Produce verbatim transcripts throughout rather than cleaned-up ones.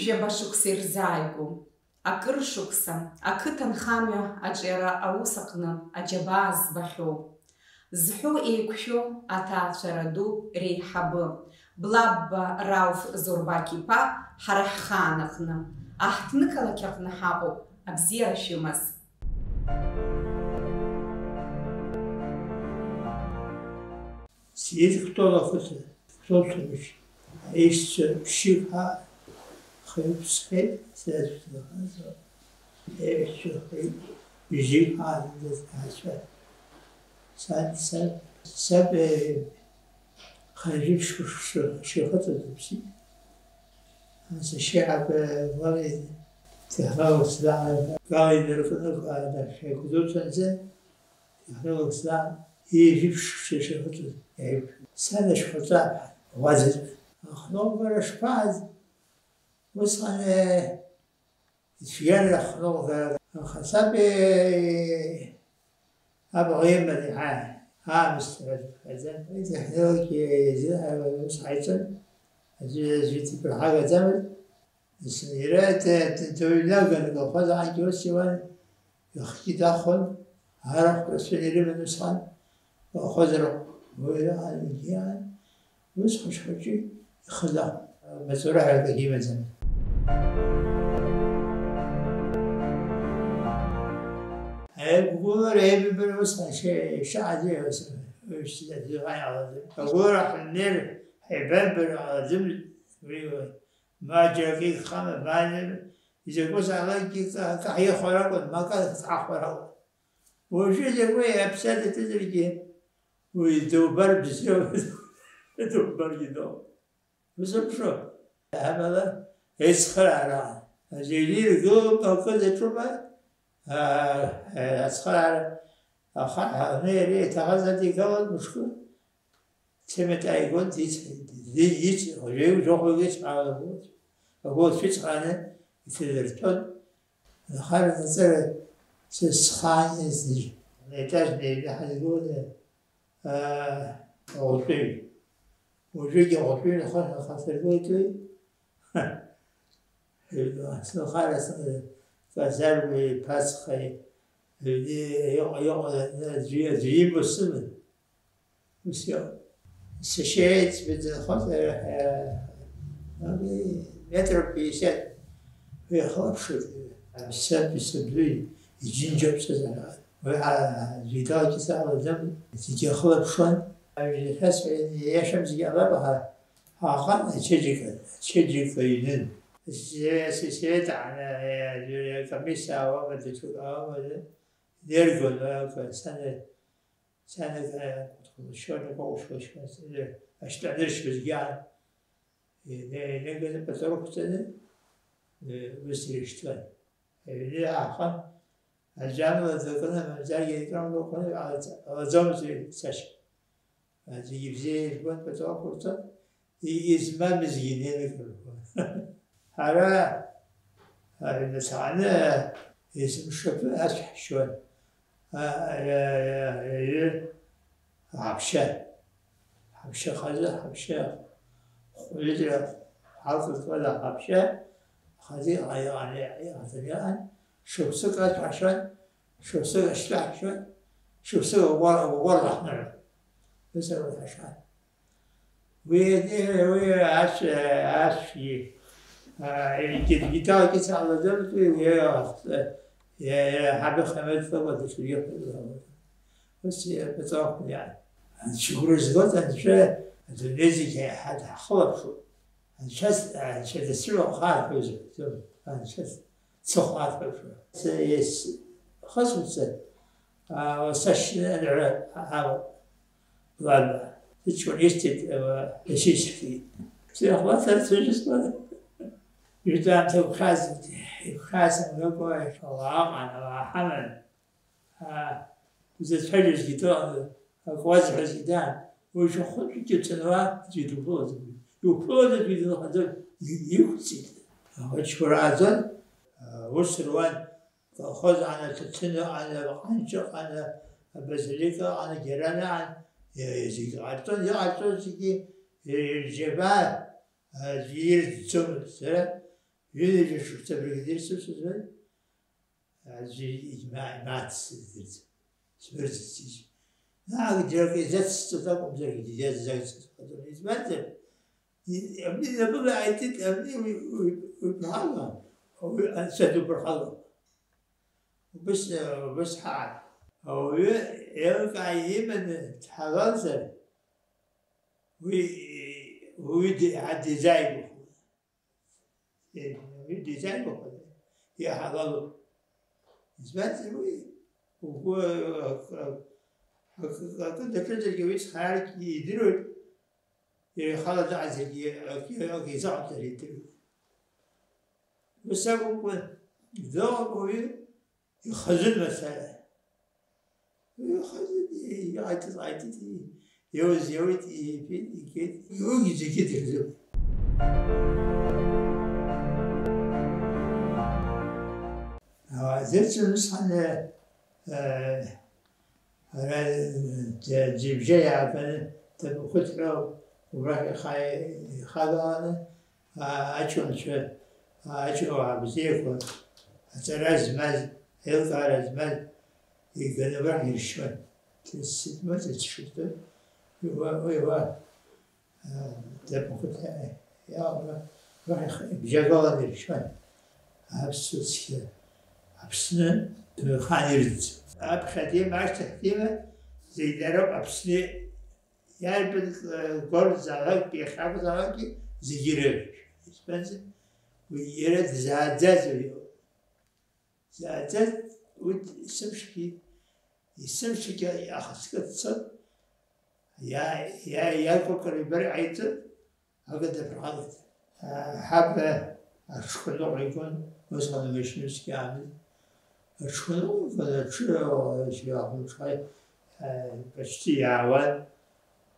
Ҩаба шықәса ирзааигәоу, акыр шықәса ақыҭанхамҩа аҿиара аус аҟны аџьабаа збахьоу, зҳәоу еиқәшәоу аҭаацәара ду реиҳабы, Блабба Рауф Зурбак-иԥа, ҳара ҳхаан аҟны, аҳҭнықалақь аҟны ҳаҟоуп, абзиара шәымаз. Сиит Кәтол ақыҭа, Кәтол Ҭамышь, аишьцәа ԥшьҩык ҳа хҩык схеит, сара сгәаҟуазар, аишьцәа хҩык, бжьҩык ҳаанагеит ҳаацәа. Сан, саб, саб, э, хынҩажәи ԥшьба шықәса шихыҵуаз дыԥсит. Сашьа иаҳәа, э, Гәали, Ҭеҳран лыԥсра, Гәали инаркны, Гәали дахьеиқәгылоу ҭанӡа, Иҳәалоуп, сан ҩажәи ԥшьба шихыҵуаз иаҩуп. Сан ашьхаҵа ӷәӷәаӡатәын. Ахәнаугара шԥааз? Усҟан, э, ицәгьан ахәнаугара, аха саб, э, абӷа иман иаҳа аамсҭа ҳәа дыԥхьаӡан. Уи дахьнеилакгьы, э, ус ҳаиҵон, аӡәы, аӡәы дыԥырхагаӡамызт. Иара д-, д-, дыҩнаган, аколхоз аҟынгьы ус иуан, ихгьы дахон, арахә рацәаны ирыман усҟан, аколхоз рахә, уи аҟынгьы иаан, ус хәыҷ-хәыҷы ихы дахон, амаҵура ҳәа акгьы имаӡамызт. Аиқәгылара, аибабара усҟан ши-, шаҟаӡа иаҳәо, уи шьҭа аӡәы иҟаиаауам. Агәылара ҳаннеир, ҳаибамбар ҟалаӡамызт, уи, уи. Ма џьаракы ихама, ма изакәызаалакгьы ка-, каҳиахәар акәын, ма ка-, каҳхәар акәын. Уажәы закәи аԥсаҭа ҭыҵыргьы, уи дубар бзиоуп, дубаргьы доуп. Узыԥшу? Амала, ицхыраара. Зегьы иргылоуп, акы даҿума? Аа, ацхыраара. Аха, аха, иара иҭахаз адигалон мышкы. Цемент ааигон, диц-, ди-, диц-, уажәы жәохәҩык ицҳауан агәылацәа. Агәылацәа ицҳааны иҭадырҭәон. Анхара наҵыра са схаан изнеи. Аетаж неиҩны ҳазгыланы, аа, аӷәтәыҩ. Уажәыгь аӷәтәыҩ нахыс ҳахасыргылеит уи. Сынхара сны казармеи ԥацхеи аҩны иҟа-, иҟаланы аӡәы, аӡәы имоу сыман. Ус иҟан. Сашьа иӡбеит, дынхозар, ами, метров пятьдесят. Уи ихылаԥшуеит. Саб исабду иџьынџьуп сызҳәан. Уи ҳа-, ҳа-, зегь далҵыс алаӡам, зегьы ихылаԥшуан. Иахьа сҳәеит, иашам зегьы ҟалап, аха ҳаахәан ачеиџьыка, ачеиџьыка иҩнын. Сельсовет аҟны, э, комиссиа ауама, даҽакы ауама, инергон, э, сан, сан, э, ашьтәа аныршьуазгьы аан, инаганы пату рықәҵаны, э, ус ирышьҭуан. Аҩны иаахан, аӡәы амла дакын, мамзаргьы акраамҭақәа ҟалаӡ-, ҟалаӡомызт уи цашьа. Зегьы бзиа ирбон, пату ақәырҵон, и-, измамызгьы инеилакырбон. Ҳара, а, ҩнаҭааны, есымшаԥы ацә ҳшьуан. А, а, а, а, аҩы, аҳаԥшьа. Ҳаԥшьа хазы, ҳаԥшьа хәҩыҵра ҳалҵызкуаз аҳаԥшьа хазы иҟа-, иҟан, иҟаҵаны иҟан. Шықәсык ацә ҳашьуан, шықәсык ашьтәа ҳашьуан, шықәсык агәгәар-, агәгәар лаҳнаран. Ус ауаҩ ҳашан. Уи, уи ацә-, ацәгьы, а, егьи дгьы далкьыса алаӡамызт, уи, уи, а, иа-, иа-, ҳабихамеит фыла дышриҳәо. Ус иаԥыҵәахуан иан. Анцәа игәра згоит, анцәа адунеи зегь ҳа-, ҳахылаԥшуп. Анцәа, анцәа дасу ахаатәузар, анцәа цыху аҭаԥшра. Ес-, хысуца, а, сашьны аныҳәа, а, ладно, сыҷкәын исҭеит, а, российский. Сирахла сара сыжәызкуан. Ҩажәа аамҭа игәхьаазгеит, игәхьааз амгакәа, ауаа ыҟан, ауаа ҳаман. Аа, узацәажәозгьы дыҟан, акы уазҳәозгьы даан, уи шәахәыцәгьы уцаны уа аӡәы духылаӡом. Иуԥылоз аӡәы дынхаӡом, и-, иқәҵит. Ахәыҷқәа рааӡон, аа, ус руан, колхоз анаҭаҭын ыҟан, аҟанҷ ыҟан, абазилик ыҟан, агеран ыҟан, е-, зегьы ҟарҵон, иҟарҵоз зегьы, е-, рџьабаа, аӡәы ирӡӡомызт, сара Ҩынҩажәа шықәса абригадир сусызбеит, аӡәы имаццыдырц, сбырццыжь. Наҟ џьарак изацҵоз акәымзаргьы, дизацҵоз ҟаҵон. Избанзар, и-, абни напыла ааиҵеит, абни уи, уи, уи ԥырхагам, уи анцәа дуԥырхагам. Убыс, убыс ҳаан. Ауаҩы еилкаа иманы дҳалалзар, уи, уи ди-, дизааигәахоит. Уи дизааигәахоит, иҳалалуп. Избанзар, уи угәы, акы, акы, акы даҿызаргьы уи цхырааргьы идыруеит, иара ихала дааӡаргьы акы, акы изаҟамҵар идыруеит. Ус акәымкәа, иӡоуп ауаҩы ихазын мацара. Ихазын, иҟаиҵаз ҟаиҵеит, иоуз иоуит, иҳәеит, игеит, иугьы зегьы дырзыҟ. Зырцәан усҟан, э, ара, џьыбжьа иааганы дабахәыҭроу убрахь иха-, ихагаланы, а-, ачунцәа, а-, ачуаа бзиақәа, аҵара змаз, аилкаара змаз, иганы убрахь иршьуан. Седьмой, тридцать шестой, уи уа, уи уа, а, дабахәыҭ-, иа-, уа, уа, ибжьагаланы иршьуан. Аԥсуа цқьа, Аԥсны дынхан ирӡ. Аԥхьа дима, ашьҭахь дима, зегь дароуп Аԥсны. Иарбан, э, гәарҭ залакгьы, иахьакәзаалакгьы зегьы ирыхьшәашәа. Избанзар, уи иара дызааӡаз уи иоуп. Дызааӡаз, уи есымшагьы, есымшагьы ахаҵкы дцот, иа-, иа-, иаркәакәара ибар ҟаиҵот, ага даԥырхагат. Ҳаб аҽқәа ныҟәигон, усҟан амашьына цқьа аамызт. Аҽқәа ныҟәигон, аҽы, ахәылҽха, почти иаауан.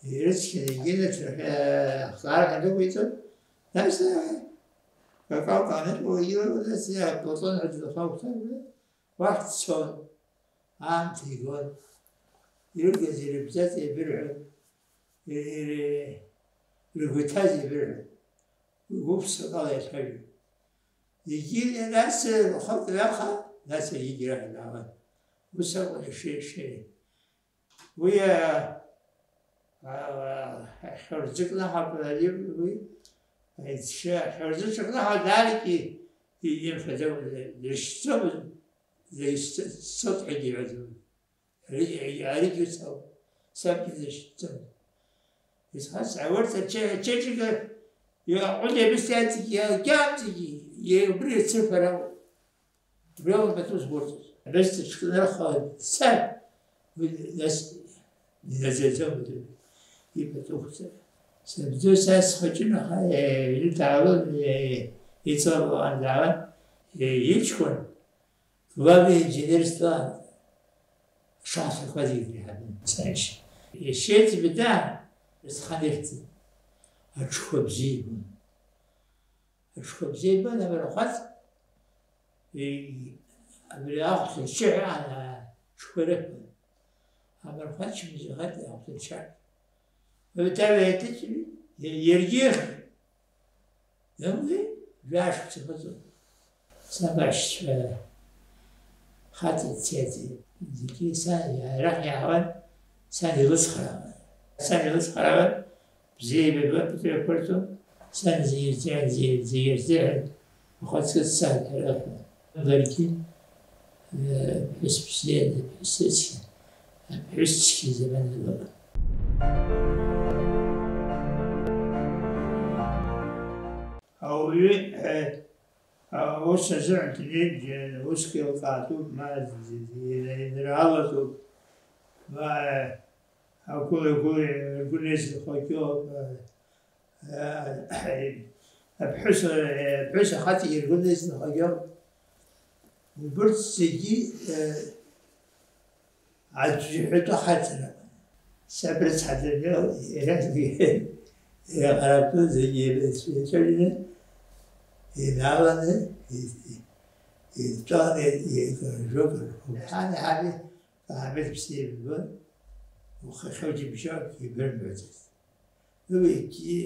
Ирыцқьаны егьырҭ рахьы ахкаара ҳәа дықәиҵон, нас, э, какал кааныркыло, нас, э, Платон ҳәа дызлахәу акәхап, уахь дцон, аамҭа игон, ирыгыз, ирыбзаз еибырҳәон, ир-, ир-, иргәаҭаз еибырҳәон, уи гәык-ԥсыкала иацәажәон. Егьи, нас, э, хәык ҩаха, нас егьигьы раҳәа даауан. Ус акәын иши-, иши. Уи, а, а, ҳәырӡык наҳап, ари уи, аиҵшьа, ҳәырӡык наҳа дааргьы, и-, имфаӡакәа, дышьцылоз, дышьцылт ҳәагьы иҳәаӡомызт. Ари, аригьы ус ауп. Сабгьы дышьцылт. Исхаҵ, аурҭ аче-, ачеиџьыка, иаҟәыд иабысҭа иаҵегь, иагьаамҵегьы, иа-, убри иацырфар акәын. Убри ауп пату згәырҵыз. Абас дыҽкнараха дцар, уи нас днаӡаӡом, ипату хәыцра. Сабду са схаҷын, аха, э, иҭаалон, э, иҵалуан даауан, э, иҷкәын, главный инженерство шахтақәа зегьы дреиҳабын. Сашьа. Иашьеиҵбы даан, схан ирҭеит. Аҽқәа бзиа ибон. Аҽқәа бзиа ибон, амарахәаҵ, и-, абри ахәҭа рчы ҳәа аҽқәа рыҳәон. Амарахәаҵ чмазаҩхеит ахәҭа рчы. Уи дааиеит, иа-, иаргьы ихьит. Иамуи, жәашықәса ыҟаҵон. Сабашьцәа хаҵа дцеит, зегьы са иара иаауан, сан илыцхраауан. Сан илыцхраауан, бзиа ибатәуп, Петр иақәырҵон, сан зегьы ирзеиҳәан, зегьы, зегьы ирзеиҳәан, ухаҵкы дцан ҳәа рҳәон. Ларгьы, э, ԥҳәыс бзиан, ԥҳәыс ыцқьан, аԥҳәыс цқьа замана лыҟан. Ауаҩы, э, а, ус азыҳәан днеит, э, уск еилкаатәуп, ма, инралатәуп, ма, э, агәыла-гәыла ргәы нызынхогьы, э, э, аԥҳәыс, э, аԥҳәыс ахаҵагьы ргәы нызынхогьы, убырҭ зегьы, э, аӡә иҳәатәы хаҵарақәан. Сабрыцҳа Данел иара иҟаратәы зегьы еицәажәаны, иналаны, и-, и-, итәан, и-, и-, икаржо, кархо. Ҳани ҳаби Аҳмед бзиа иббон, ухахьы џьыбшьоит, ибырмҳәацызт. Уигьы,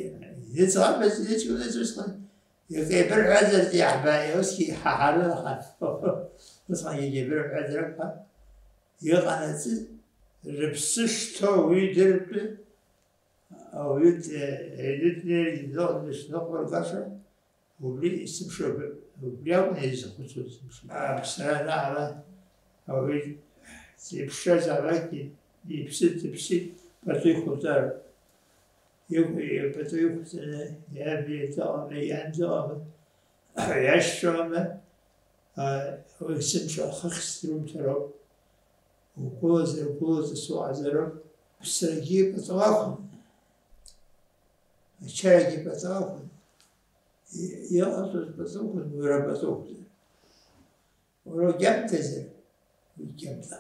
иҵаабыз, иҷкәыназ усҟан Иагьеибырҳәазаргьы иаҳбааит, усгьы иҳаҳарын, аха усҟангьы иагьеибырҳәазар акәхап. Иҟанаҵы, рыԥсы шҭоу уи дыртәы, ауаҩы д-, аҩны днеиргьы дыҟаӡам, дышныҟәыргаша, убри есымша, убри акәын изхәыцуаз есымша. Аԥсра анаала, ауаҩы дзеиԥшраз аабакгьы диԥсит, дыԥсит, пату ихәылҵароуп. Иқә-, ипату иқәҵаны, иаб иаҵаҟаны, иан дыҟаны, иашьцәа ҟаны, а, уи есымша хыхь срымҭароуп. Угәылазар, угәылаҵас уҟазароуп. Ԥсрагьы пату акәын, ачарагьы пату акәын, и-, иҟаҵоз пату акәын, уара пату акәзар. Уара угьамҭазар, угьамҭа.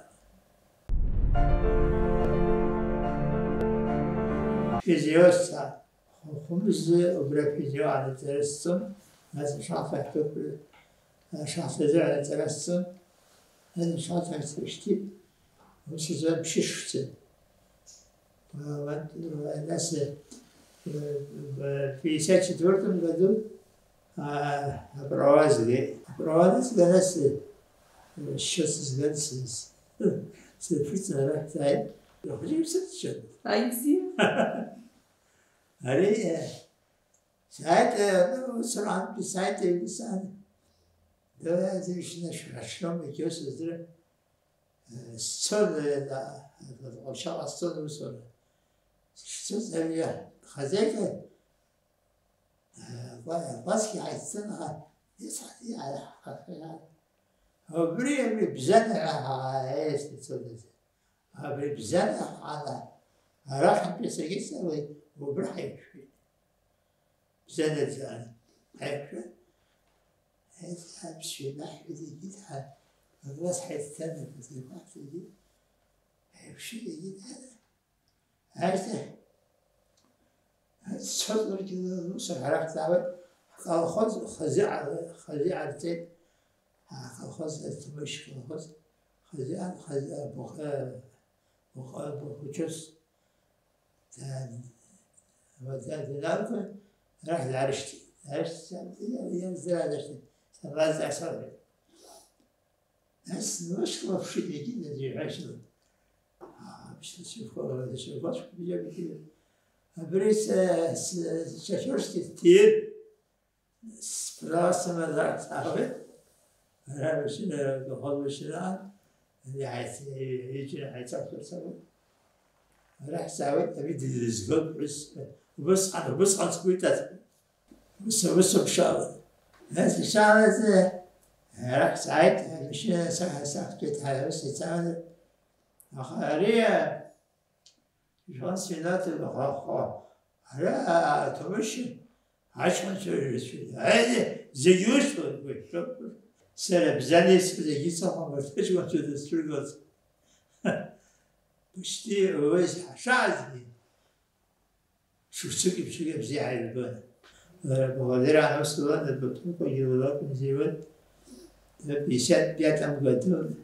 Физиоса хәымзы убра физио анаҵара сцон, нас ашахта ахьтәы, ашахтазы анаҵара сцон, нас ашахта ахь сышьҭит, ус азы ԥшьышықәса. Вот, э, нас, э, в пятьдесят четвёртом году, а, а права сгы-, а права сгы-, нас, э, счёт сган с-, с-, с-, фрица рахтай. Рахули сачет. Айзи. Ари, э, сайт, э, ну, сран писать, э, писать. Да, я здесь на шашом, и кёс, здра. Сцон, э, да, Лшьаҟа сцон усура. Сышцоз ари хазеиҭа, э, кәа-, кәасқьа ҳаиццан, аха исҳәеит, иааҳхахьан. Убри, абри бзанҳәа ҳаиасны ицодаз. Абри бзанҳәа ҳана, арахьынтәи сагьыцалеит, убри ҳаиқәшәеит. Бзандаӡан ҳаиқәшәан, ҳаиқәшәан, аԥсшәа еибаҳҳәеит, егьит ҳа, абас ҳаицҭан, абас еибаҳҳәеит, егьит ҳаиқәшәеит, егьит ҳа, аиҭа, ҳаиццоит, уигьы ус ҳарахь даауеит, ҳколхоз хазы ҟа-, хазы иҟарҵеит, ҳколхоз, Ҭамышь колхоз, хазы, хазы, Бухачус. Дан-, дан-, даналга, арахь даарышьҭит. Даарышьҭит, иа-, иа-, иа-, даарышьҭит. Сабазҵаа салҳәеит. Нас нымышьҭлаԥшит егьи дазыҩҳәашьала. Аа, ԥшьа сыхәа, сыхәа, сыхәа, абри са, са, са шәыршьҭит, ҭир. Справа сымазар саауеит. Ара машьына, колхоз машьынаан, иааиц-, иҩыџьара ҳаицақәтәар саауеит. Арахь саауеит, абри дызгоит ԥҳәыс. Убысҟан, убысҟан сгәы иҭаз. Ус, ус аԥшаала. Нас ишаалаз, арахь сааит, амашьына са-, сақәтәеит, ҳара ус ицалаз. Аха ари, Иван Сфинатов, аха, аха, ара, Ҭамышь, аҷкәынцәа рацәаҩ, аиеи, зегь усҭоит, уи, сара бзанеи сзегьы сыҟам, урҭ аҷкәынцәа дызцәыргоз. Почти уи ҳашаазгьы, шықәсыки ԥшьыки бзиа ҳаибабон. Лара Баӷәазыр аус луан, лпатуқәагьы лакәымзар иуан. Пятьдесят пятом году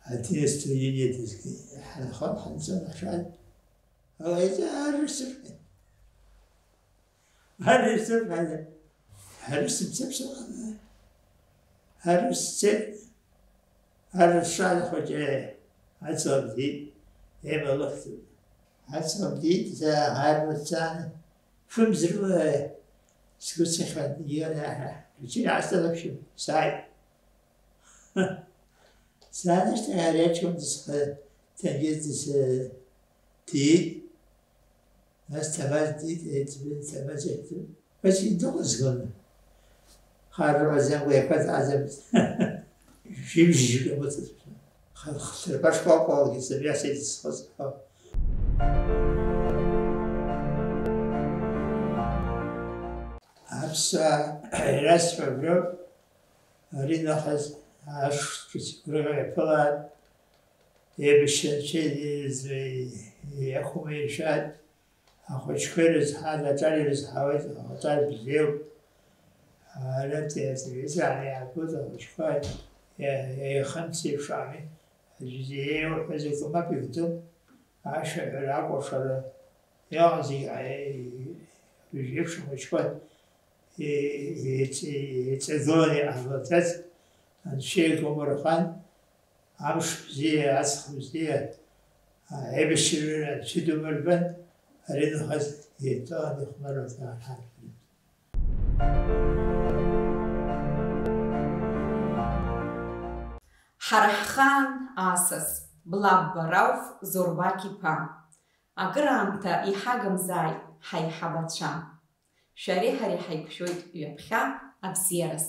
одиннадцатого июня дызгеит. Ҳанхон, ҳанцон, ҳшааит. Ала иҵәа арысырҳәеит. Арысырҳәеит. Арысымцаԥсаҟаны. Арысцеит. Арысшан хәыҷы ацлабдит. Еибалыхтит. Ацлабдит, арысцан. Фымзрыла сгәы сыхьуан, егьи анаҳа. Ачаи аасҭалаԥшын, сааит. Саанашьҭахь ари аҷкәын дысха-, дангьы дыс-, диит. Нас Ҭамаз диит, еиҵбын Ҭамаз иахьӡын. Ус индыҟазгон. Хар рымаӡамкәа иақәаҵаӡамызт. Шәибжьык амыцызшәа. Ха-, хҭырԥа шкәакәалгьы сымҩасит схызҳәо. Аԥсуаа ирасҳәо абриоуп, ари нахыс ашықәсқәа гәырӷьа иаԥылааит, еибашьцәа иахәома иршәааит, ахәыҷқәа ирызҳаз аҿар ирызҳауеит, аҿар бзиоуп. Арантәи ателевизор иаабоит ахәыҷқәа, иа-, иахымцеиԥшаами, аӡәы иеиуҳәаз акы мап иҳәӡом, ашәаҳәара, акәашара, иаҟа зегьы ааи-, еиԥш ахәыҷқәа еиҵагыланы иҟаҳҵаз Анцәа игәамырхан, амш бзиа, аҵх бзиа, аибашьра Анцәа думырбан, ари нахыс еиҵаан ихәмаруа ҳарҭ. Ҳара ҳхаан асас, Блабба Рауф Зурбак иԥа, акыраамҭа иҳагымзааит ҳаиҳабацәа. Шәареи ҳареи ҳаиқәшәоит ҩаԥхьа абзиараз.